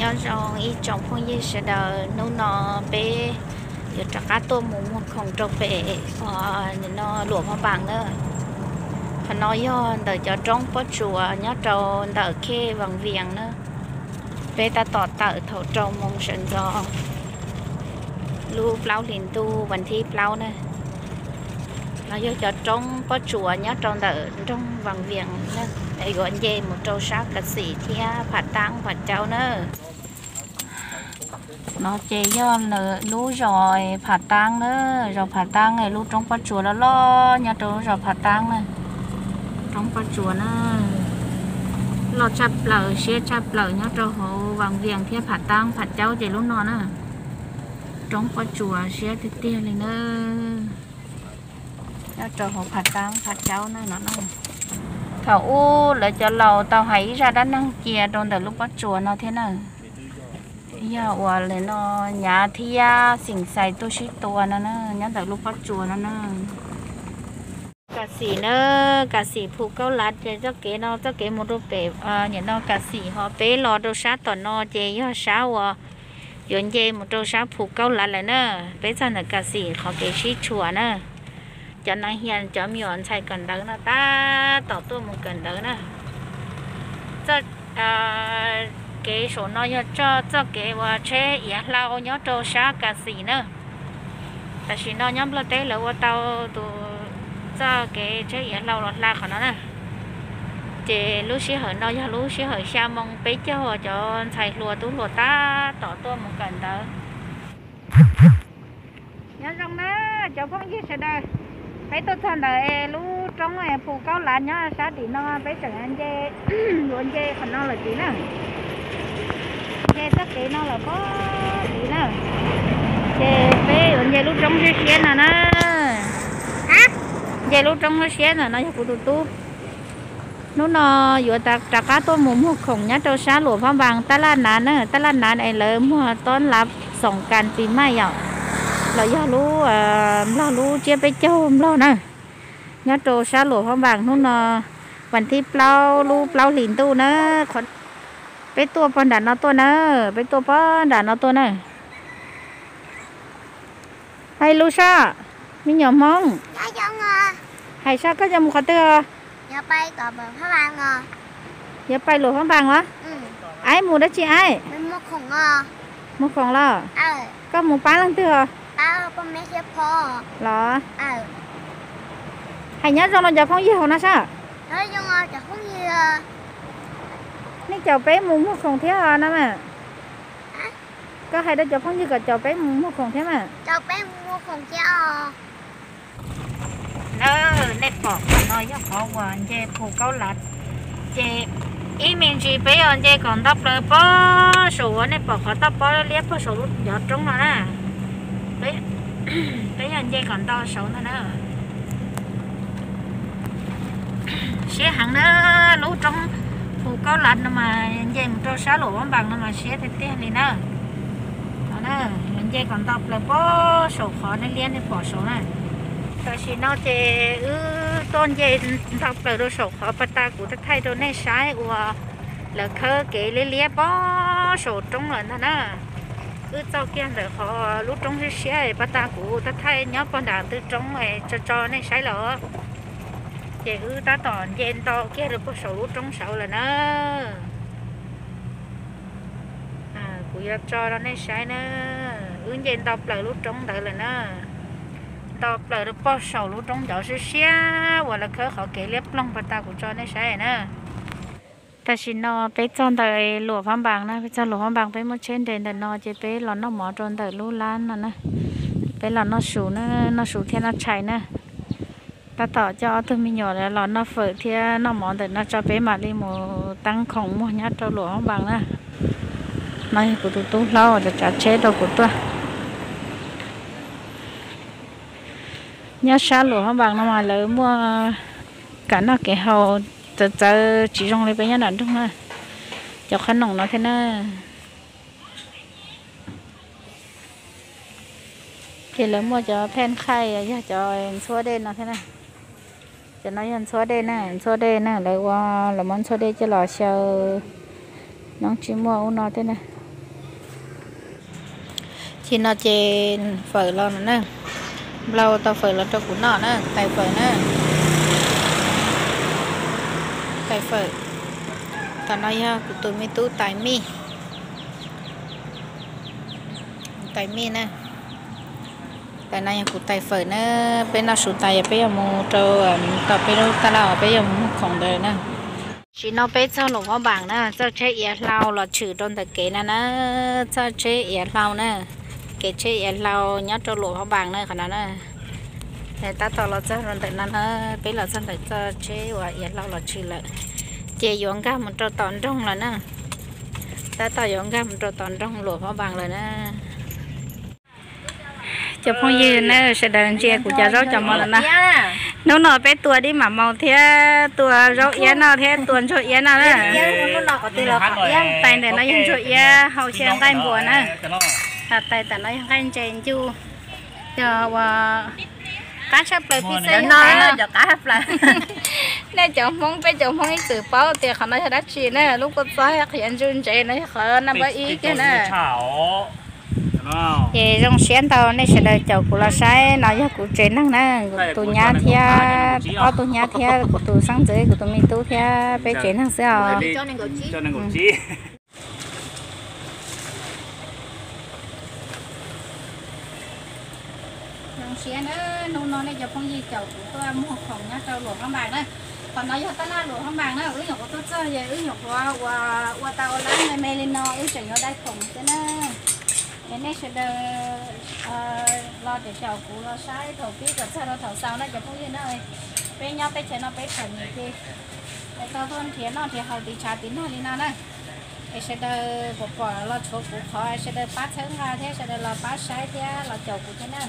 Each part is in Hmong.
Nyob zoo ib tsoom phooj ywg sawv daws, hnub no peb yuav rov qab tuaj mus muag khoom rau pem no Luam Phab Npas na. Qhov no yog ntawm cov roob pob tsuas nyob rau ntawm khej Vaj Vias na. Peb tab tom tawm thaum rau moos sawv ntxov lub plaub hlis ntuj vas thib plaub na. No yog cov roob pob tsuas nyob rau ntawm nroog Vaj Vias na, yuav nce mus rau sab Kas Xim thiab Pham Taab Pham Caub na. No ces yog lub zos Pham Taab na, zos Pham Taab lub roob pob tsuas loj loj nyob rau lub zos Pham Taab na. Roob pob tsuas na, loj tshaj plaws siab tshaj plaws nyob rau hauv Vaj Vias thiab Pham Taab Pham Caub ces lub no na. Roob pob tsuas siab tiag tiag li na. Nyob rau hauv Pham Taab Pham Caub na no na. Thaum ub lawv cov laus tau hais ib zaj dab neeg cia rau ntawm lub pob tsuas no thiab na. Yog uas lawm no Nyav thiab Xeem Xais tuaj sib tua no na, nyob ntawm lub pob tsuas no na. Kas Xim na, Kas Xim Phu Kaub Lav ces txoj kev no txoj kev mus rau pem, nim no Kas Xim ho peb los rau sab tom no ces yog sab uas yuav nce mus rau sab Phu Kaub Lav lawm na. Peb txog ntawm Kas Xim qhov kev sib tshuam na. Cov neeg hias cov me nyuam ntxhais kawm ntawv no tab tom tuaj mus kawm ntawv na. Txoj kev saum no yog txoj kev uas tsheb iav hlau nyob rau sab Kas Xim na. Tam sim no nyob Nplog teb lawv ua tau tus txoj kev tsheb iav hlau los hla qhov no na. Ces lub sij hawm no yog lub sij hawm xya moo peb caug, cov ntxhais hluas tub hluas tab tom tuaj mus kawm ntawv. Nyob zoo na cov phooj ywg sawv daws, peb tuaj txog ntawm lub roob Phu Kaub Lav nyob sab tim no, peb tseem nce, yuav nce qhov no lawm tid na. Nce txoj kev no lawm pob tid na. Ces peb yuav nce lub roob siab siab no na. Nce lub roob siab siab no, no yog kuv tus tub. Hnub no yuav rov qab tuaj mus muag khoom nyob rau sab Luam Phab Npas, Tab Laj Nav na, Tab Laj Nav es lawv muag tob lav xoom kas pis maj yom, los yog lub Nplog lub tsiab peb caug Nplog na. Nyob rau sab Luam Phab Npas hnub no vas thib plaub lub plaub hlis ntuj na. Peb tuaj pog nram no tuaj na, peb tuaj pog nram no tuaj na. Hais lus soj, me nyuam Hmoob. Hais soj, koj yuav mus qhov twg os? Yuav pais Luam Phab Npas os? Aib mus dab tsi aib? Mus khoom los? Koj mus pab leej twg os? Los? Hais nyob zoo rau cov phooj ywg hauv no soj. Nej caum peb mus muag khoom thiab no mas. Koj hais rau cov phooj ywg kom caum peb mus muag khoom thiab mas. Na, nej pom qhov no yog qhov uas nce Phu Kaub Lav, ces ib me ntsis peb yuav nce kom nto plaws pob saum uas nej pom qhov toj pob liab pob saum lub cov roob no na. Peb yog nce kom nto saud ntag na. Siab heev na, lub roob Phu Kaub Lav no mas nce mus rau sab Luam Phab Npas no mas siab tiag tiag li na. Nce kom nto plaws pob saum qhov liab liab nej pom saud na. Tam sim no ces wb tuaj nce nto plaws rau saum qhov pas tas kuv thaij rau nej saib uas lawv khawb kev liab liab pob saum roob lawm ntag na. Wb txoj kiag ntawm qhov lub roob siab siab pas tas kuv thaij nyob pog nram ntug roob tso tso nej saib lawm. Ces wb tab tom nce nto kiag rau pog saum lub roob saud lawm na. Kuv yuav tso rau nej saib na. Wb nce nto plaws lub roob ntawd lawm na. Nto plaws rau pog saum lub roob ncov siab siab uas lawv khawb qhov kev liab ploog pas tas kuv tso nej saib na. Tam sim no peb txog ntawm Luam Phab Npas na, peb txog Luam Phab Npas peb muab tsheb nres ntawm no ces peb los noj mov rau ntawm lub lab no na. Peb los noj su na, noj su thiab noj tshais na. Tab tom coj ob tug me nyuam los noj fawm thiab noj mov ntawm no tso peb mam li mus teeb khoom muag nyob rau Luam Phab Npas na. No yog kuv tus tub hlob uas tsav tsav tsheb rau kuv tuaj. Nyob sab Luam Phab Npas no mas lawv muaj kev noj kev haus txawv txawv tsis zoo li peb nyob nram nroog na. Cov qhob noom no thiab na. Ces lawv muaj cov pheej khaij yog cov ntxhuab dej no thiab na. Cov no yog ntxhuab dej na, ntxhuab dej na, lawv ua, lawv muab ntxhuab dej coj los xyaw. Noob tsis muaj ub no thiab na. Tim no ces fawm los na, Nplau tau fawm los rau kuv noj na, tais fawm na, tais fawm. Tam no yog kuv tus me tub tais mij, tais mij na. Tais no yog kuv tais fawm na, peb noj su tas yog peb yuav mus rau tom peb lub taj laj uas peb yuav mus muag khoom ntawd na. Tam sim no peb txog Luam Phab Npaas na, txoj tsheb iav hlau los tshwm rau ntawm kev na na, txoj tsheb iav hlau na, kev tsheb iav hlau nyob rau Luam Phab Npaas na qhov no na. Tab tom los txog rau ntawm no na, peb los txog ntawm txoj tsheb uas iav hlau los tshwm lawm, ces yuav nkag mus rau tom nroog lawm na. Tab tom yuav nkag mus rau tom nroog Luam Phab Npaas lawm na. Cov phooj ywg na, sawv daws ntsia kuv cov zaub cov mov lawm na. Hnub no peb tua dib mam mos thiab tua zaub iab noj thiab tua ntsuag iab noj na. Tais ntawm no yog ntsuag iab hau xyaw nqaij npua na. Tais tam no yog nqaij ntses ncu, yog ua qab tshaj plaws pib xwb. Nej cov Hmoob, peb cov Hmoob ib txwm paub tias qhov no yog dab tsi na, lub kua txob qhiav ntsu ntsev no yog qhov naj npawb ib tiag na. Ces zoo siab ntau nej sawv daws caum kuv los saib, no yog kuv tsev neeg na, kuv tus nyab thiab ob tug nyab thiab kuv tus xeeb ntxwv, kuv tus me tub thiab peb tsev neeg xwb os. Zoo siab na, hnub no nej cov phooj ywg caum kuv tuaj muag khoom nyob rau Luam Phab Npaas na. Qhov no yog taj laj Luam Phab Npaas na, wb nyuam qhuav tuaj txog es wb nyuam qhuav ua, ua tau ua lab me me li no wb tseem yuav dai khoom xwb na. Es nej sawv daws los caum kuv los saib thaum pib kom txog rau thaum xaus na cov phooj ywg na. Peb nyob teb chaws no peb txom nyem ces tau tuaj nrhiav noj nrhiav haus tiv tshav tiv nag li no na. Es sawv daws pom pom los tshuav kuv qhov sawv daws pab txhawb nqa thiab sawv daws los pab saib thiab los caum kuv thiab na.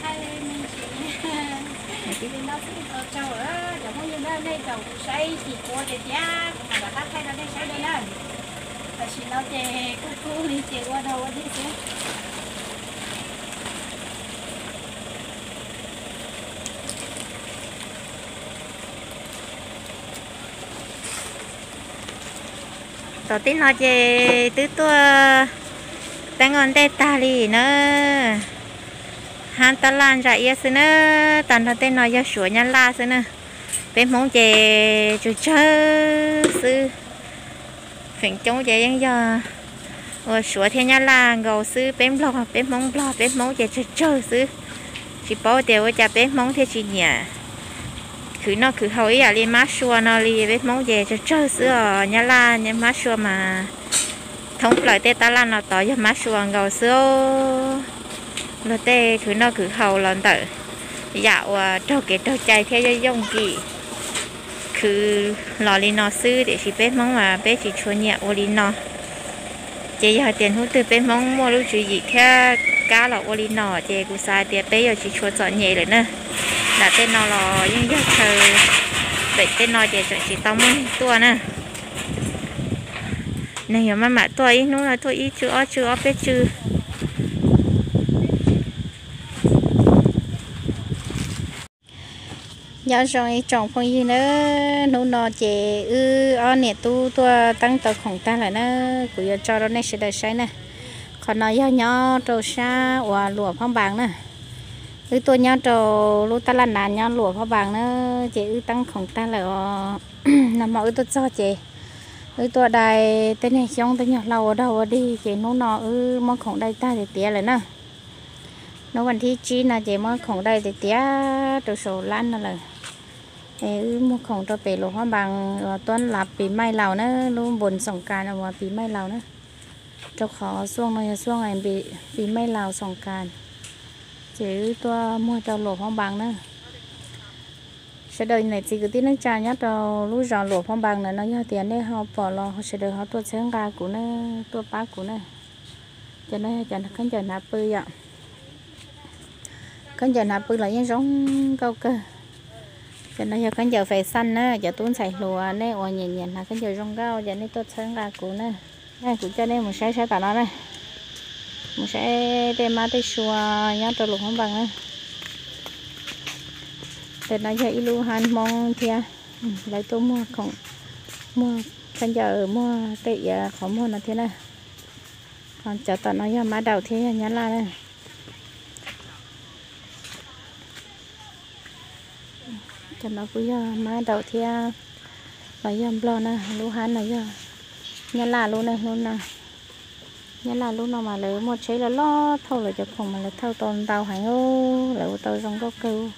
Thaij me ntsis li no xwb tau tsaug lawm cov phooj ywg na, nej caum kuv saib chim kuv tias tias kuv mam rov qab thaij rau nej saib dua na. Tam sim no ces kuj kub li ces ua dog ua dig xwb. Tom tej no ces twb tuaj teeb ua ntej tag li na. Hab tab laj ntsa iab xwb na, tag nrho tej no yog Suav Nyab Laj xwb na. Peb Hmoob ces tsawg tsawg xwb. Feem coob ces yeej yog ua Suav thiab Nyab Laj nkaus xwb, peb Nplog, peb Hmoob Nplog, peb Hmoob ces tsawg tsawg xwb. Tsis paub tias ua cas peb Hmoob thiaj tsis nyiam khwv noj khwv haus ib yam li mab sua no li, peb Hmoob ces tsawg tsawg xwb os. Nyab Laj Mab Sua mas thoob plaws tej tab laj no tod yog mab sua nkaus xwb. Luag tej khwv noj khwv haus los ntawm yam uas raug kev raug cai thiab yooj yooj yim khwv los li no xwb, tiam sis peb Hmoob mas peb tsis tshua nyiam ua li no. Ces yog hais tias hnub twg peb Hmoob muaj lub tswv yim thiab kab los ua li no ces kuv xav hais tias peb yuav tsis tshua txom nyem lawm na. Nram tej no los yeej yog chaw, pem tej no ces tseem tsis tau muaj neeg tuaj na. Neeg yuav maj mam tuaj, ib hnub no tuaj ib tsw ob tsw ob peb tsw. Nyob zoo ib tsoom phooj ywg na, hnub no ces wb ob niam tub tuaj teeb tau khoom tag lawm na, kuv yuav tso rau nej sawv daws saib na. Qhov no yog nyob rau sab uas Luam Phab Npas na. Wb tuaj nyob rau lub tab laj nav nyob Luam Phab Npas na, ces wb teeb khoom tag lawm os. Nag hmo wb tuaj txog ces wb tuaj dai tej niag xyoob tej nyuag hlau ua dog ua dig ces hnub no wb muab khoom dai tag tiag tiav lawm na. Hnub vas thib tsib no ces muab khoom dai tiag tiav rau saum lab no lawm. Es wb muag khoom rau pem Luam Phab Npas uas tuab lav pis maij laus na, lub npun xoom kas uas pis maij laus na. Rau qhov xuaj no yog xuaj pis maij laus xoom kas, ces wb tuaj muag rau Luam Phab Npas na. Sawv daws niam txiv kwv tij neej tsa nyob rau lub zos Luam Phab Npas ntawm no, yog tias nej ho pom los sawv daws ho tuaj txhawb nqa kuv na, tuaj pab kuv na. Cov no yog cov khaub ncaws hnav pw yom. Khaub ncaws hnav pw los yeej zoo nkauj kawg. Cov no yog khaub ncaws fes xaj na, cov tub ntxhais hluas nej uas nyiam nyiam hnav khaub ncaws zoo nkauj ces nej tuaj txhawb nqa kuv na. Kuv coj nej mus saib sab tom no na, mus saib tej mab tej sua nyob rau Luam Phab Npas na. Ntawm no yog ib lub hab Hmoob thiab, lawv tuaj muag khoom, muag khaub ncaws, muag tej iav qhov muag no thiab na. Ho cov tom no yog mab daum thiab yog nyab laj na. Cov no kuj yog mab daum thiab los yog nplog na. Lub hab no yog nyab laj lub na, lub no. Nyab laj lub no mas lawv muaj tsheb loj loj thauj lawv cov khoom mas lawv thauj tau ntau heev, lawv ua tau zoo nkauj kawg.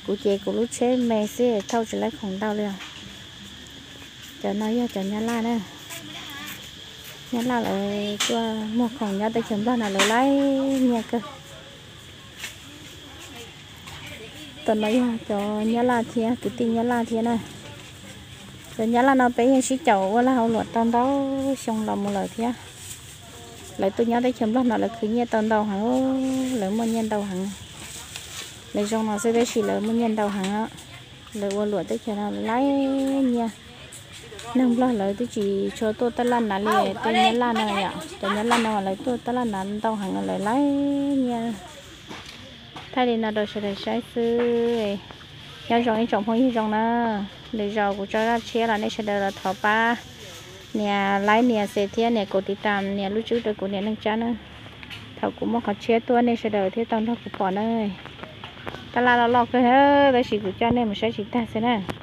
Kuv ces kuv lub tsheb me xwb thauj tsis laib khoom ntau li os. Cov no yog cov nyab laj na. Nyab laj lawv tuaj muag khoom nyob teb chaws nplog no lawv laib nyiaj kawg. Tom no yog cov nyab laj thiab, kwv tij nyab laj thiab na. Cov nyab laj no peb yeej sib caum ua lag ua luam tau ntau xyoo los mus lawm thiab. Lawv tuaj nyob teb chaws nplog no lawv khwv nyiaj tau ntau heev, lawv muaj nyiaj ntau heev. Lawv zoo no xwb tab sis lawv muaj nyiaj ntau heev. Lawv ua luam teb chaws no laib nyiaj. Neeg nplog lawv twb tsis tshua tuaj taj laj hnav li tej nyab laj no yom. Cov nyab laj no lawv tuaj taj laj hnav ntau heev, lawv laib nyiaj. Thaij li no rau sawv daws saib xwb. Nyob zoo ib tsoom phooj ywg zoo na. Lwm zaus kuv tso zaj tshiab los nej sawv daws los thov pab nias like, nias share thiab nias kov tiv tam, nias lub tswb rau kuv niam Neej Tsab na. Thaum kuv muaj qhov tshiab tuaj nej sawv daws thiaj tau nrog kuv pom na. Taj laj loj loj kawg, tab sis kuv coj nej mus saib tsis tag xwb na.